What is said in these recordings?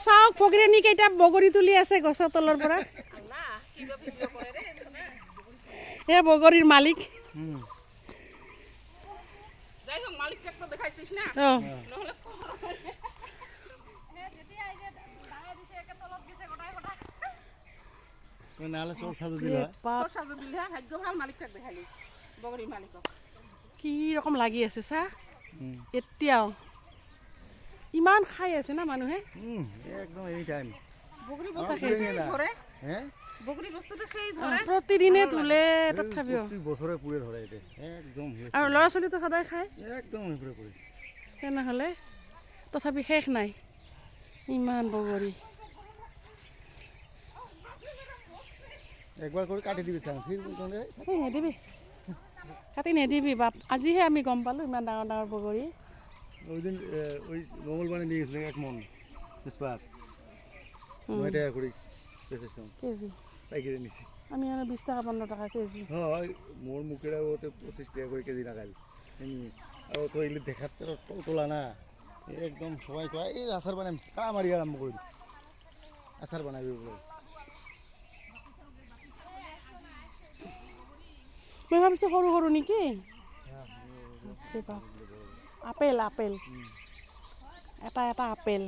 চাওক, ফকৰিয়ানী কেইটা বগৰী তুলি আছে গছৰ তলৰ পৰা। এয়া বগৰীৰ মালিক। যাই হোক, মালিকটাক তো দেখাইছিস না? অঁ। নহ'লে নাহলে চোর সাজু দিল হয়। বাপ। সাজু দিলে ভাগ্য ভাল, মালিকটাক দেখালি, বগৰীৰ মালিকক। কি ৰকম লাগি আছে চা। এতিয়াও ইমান খাই আছে না মানুহে। একদম এনি টাইম। বগৰী আমাৰ বস্তুটো পুড়ে সেই না। ধৰে। হ্যাঁ। বগৰী বস্তুটো সেই ধৰে। প্ৰতিদিনে তোলে, তথাপিও। প্ৰতি বছৰে পুড়ে ধৰে এটা একদম। আৰু ল'ৰা ছোৱালীটো সদায় খায়। একদম পুড়ে পুড়ে। তেনেহ'লে তথাপি শেষ নাই ইমান বগৰী। একবার করে কাটি দিবি, থাম ফির বলতে। এই নিদিবি, কাটি নিদিবি বাপ। আজিহে আমি গম পালোঁ ইমান ডাঙৰ ডাঙৰ বগৰী। ওই দিন ওই মঙ্গলবাৰে নিয়ে গেছিলাম এক মন স্পাৰ, 9 টাকা কৰে বেচেছিলাম। কেজি? পাইকাৰি নিছি। আমি আৰু 20 টকা, 15 টকা কেজি। হয়, মোর মুখেরা ওতে 25 টাকা করে কেজি লাগাই এমনি। আর ও তো এগুলি দেখার তো তোলা না একদম। সবাই কয়, এই আচার বানাই মারি আরম্ভ করি, আচার বানাবি বলে। মই ভাবিছোঁ সৰু সৰু নেকি। বাপৰে বাপ। আপেল, আপেল, এটা এটা আপেল।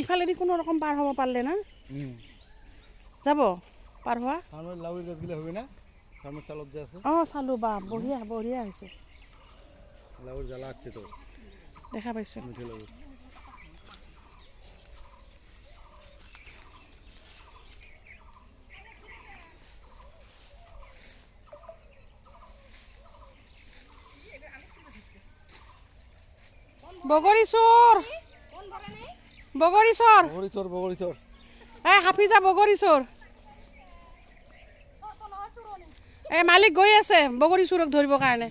ইফালেদি কোনো ৰকম পাৰ হ'ব পাৰিলে না? যাব পাৰ হোৱা। ফার্মের লাউয়ের গাছগুলো হবে না? ফার্মের চালত যে আছে। অঁ, চালোঁ বা, বঢ়িয়া বঢ়িয়া হৈছে। লাউয়ের জ্বালা আছে তো। দেখা পাইছোঁ। মিঠে লাউ। বগৰী চোৰ, বগৰী চোৰ। বগৰি চোৰ, বগৰি চোৰ। এই হাফিজা, বগৰী চোৰ। এই মালিক গৈ আছে বগৰী চোৰক ধৰিবৰ কাৰণে।